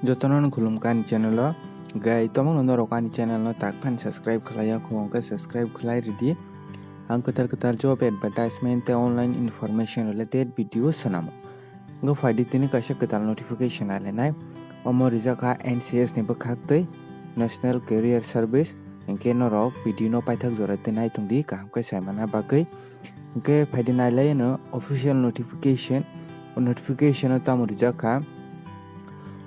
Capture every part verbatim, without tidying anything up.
Jotono no khulumkha ani channel o. Gai tomongno norok ani channel no tak phan subscribe khlai ya kho, hwnkhe subscribe khlai ridi. Ang kwtal kwtal job advertisement tei online information related video swnamo. Hwnkhe phaidi tini kaisa kwtal notification nailainai. Omo rijak kha N C S ni bwkhak twi, National Career Service. Hwnkhe norok video no paithak jora twi naithung di kaham khe saimana bagwi. Hwnkhe phaidi nailai no official notification. O notification o tamo rijak kha?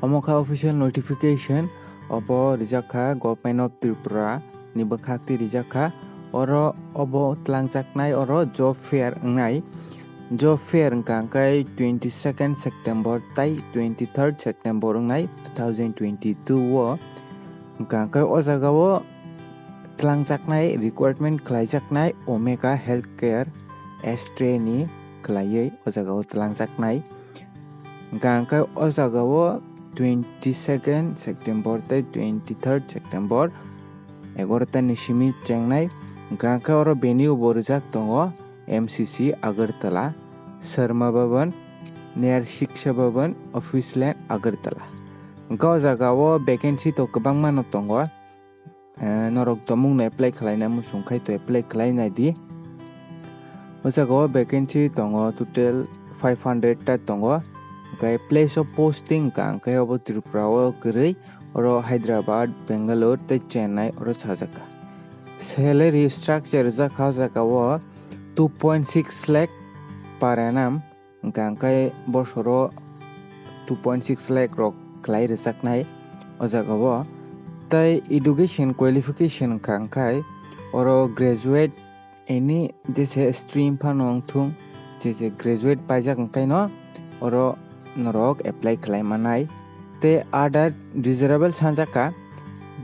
Omo kha official notification, obo rijak kha Government of Tripura ni bwkhak twi rijak kha. Oro obo twlangjaknai, oro job fair wngnai. Job fair wngkha hwnkhe twenty second September tai twenty third September wngnai two thousand twenty two o. Hwnkha hwnkhe o jaga o twlangjaknai, recruitment khlaijaknai Omega Healthcare Australia ni khlaiwi o jaga o twlangjaknai. Hwnkha hwnkhe o jaga o twenty second September tei twenty third September egaroh ta ni simi chengnai. Hwnkha hwnkhe oro venue bo rijak tongo M C C Agartala, Sharma Bhavan, near Shiksha Bhavan, Office Lane, Agartala. Hwnkhe o jaga o vacancy to kwbangma no tongo. Eh, norok tomungno apply khlaina muchung khai to apply khlai nai di. O jaga o vacancy tongo, total five hundred ta tongo. Hwnkhe place of posting wngkha hwnkhe obo Tripura o kwrwi, oro Hyderabad, Bangalore tei Chennai oro sajak kha. Salary structure rijak kha o jaga o two point six lakh per annum. Hwnkha hwnkhe bosoro two point six lakh rok khlai rwjaknai o jaga o. Tei education qualification wngkha hwnkhe oro graduate any jese stream phano wngthung, jese graduate paijak hwnkhe no oro norok apply khlai manai. Tei other desirable sanjak kha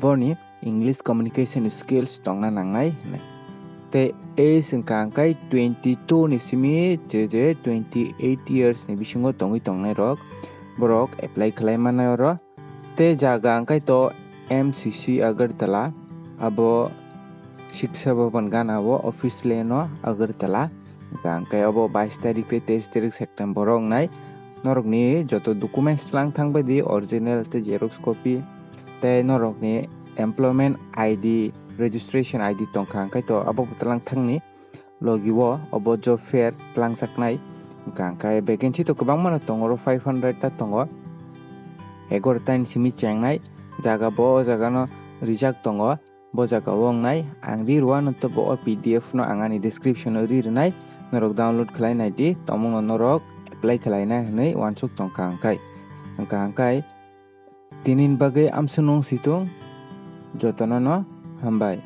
boni English communication skills tongna nangnai hinwi. Tei age wngkha hwnkhe twenty two ni simi je je twenty eight years ni bisingo tongwi tongnai rok, borok apply khlai mannai oro. Tei jaga hwnkhe to M C C Agartala, abo Shiksha Bhavan gana o office lane o Agartala. Hwnkha hwnkhe obo bais tarik tei teis tarik September o wngnai. Norokni joto documents twlang thang bai di, original tei xerox copy, tei norokni employment I D, registration I D tongkha hwnkhe to abo bo twlang thangni logi o obo job fair twlangjaknai. Hwnkha hwnkhe vacancy to kwbangma no tongo, oro five hundred ta tongo, egaroh ta ni simi chengnai. Jaga bo o jaga no rijak tongo. Bo jaga o wngnai, ang ri rwano, tei bo o P D F no ang ani description o ri rwnai, norok download khlai nai di, tomungno norok apply khlai nai hwnwi uansuk tongkha hwnkhe. Hwnkha hwnkhe tini ni bagwi amswk nung situng, jotono no hambai.